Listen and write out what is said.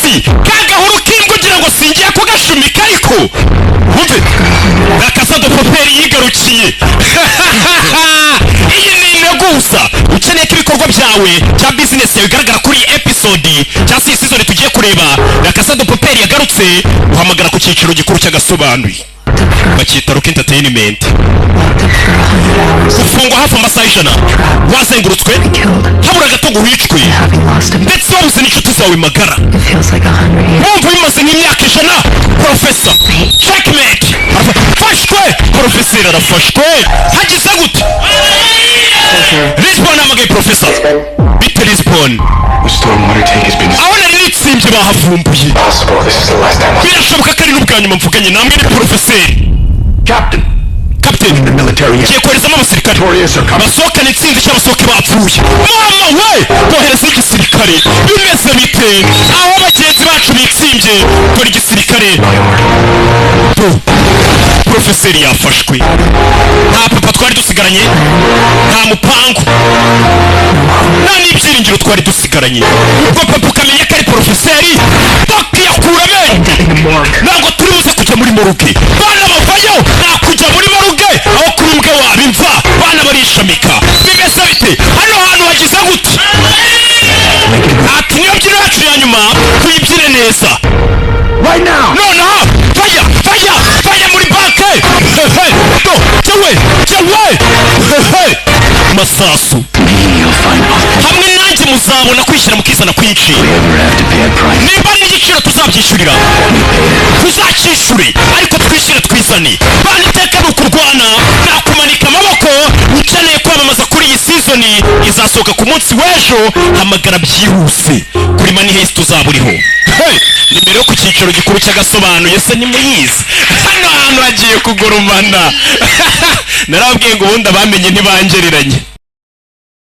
Ati ka gahuru k'imbwa ugira ngo singiye kugashumika, ariko wumve La Casa de Papel yigarukiye. Iyi ni integuza. Ukeneye ko ibikorwa byawe cya business yawe bigaragara kuri iyi episode cyangwa se iyi season tugiye kureba La Casa de Papel yagarutse, uhamagara ku cyiciro gikuru cy'agasobanuye, bacyita Rock Entertainment. Locked up for 100 hours. Gufungwa hafi amasaha 100, wazengurutswe, habura gato ngo wicwe, Having lost a ndetse wabuze n'inshuti zawe magara. It feels like 100 years. Wumva bimaze nk'imyaka 100. Profesa checkmate arafashwe, porofeseri arafashwe. Hagize gute? Lisbon ahamagaye profesa. Bite, Lisbon? The stormwater tank has been Aho nari nitsimbye bahavumbuye. possible. This is the last time. Birashoboka ko ari n'ubwa nyuma mvuganye namwe. Ni porofeseri. Captain, Kapiteni, the military ngiye koherezamo abasirikare. Victorious or coming. Basohokane intsinzi cyangwa basohoke bapfuye. Mama we, bohereza igisirikare. Bimeze bite aho bagenzi bacu bitsimbye? Dore igisirikare. Do, porofeseri yafashwe. Nta papa twari dusigaranye, nta mupangu, nta n'ibyiringiro twari dusigaranye. Ubwo papa ukamenya ko ari porofeseri bakiyakura amenyo. In the morgue. Ntabwo turi buze kujya muri morgue. Bana bavayo, nta kujya muri morgue, aho kuri imbwa waba imva. Bana barishamika. Bimeze bite hano hantu? Hagize gute? Ati niyo mbyino yacu ya nyuma, tuyibyine neza. Right now! Nonaha, faya, faya, faya muri banke. Hehe, do jewe jewe, hehe, masasu. You'll find Hamwe nanjye muzabona kwishyira mukizana kwinshi. ever have to pay a price. Nimba ari n'igiciro tuzabyishyurira, tuzacyishyure, ariko twishyure twizane. Bana, iteka ni ukurwana, nakumanika amaboko. Ukeneye kwamamaza kuri iyi season izasohoka ku munsi w'ejo, hamagara byihuse kuri Money Heist uzaba uriho. Hey! Nimero yo ku cyicaro gikuru cy'agasobanuye se nimuyizi? Hano hantu hagiye kugurumana. Narababwiye ngo ubundi abamenye ntibangereranye.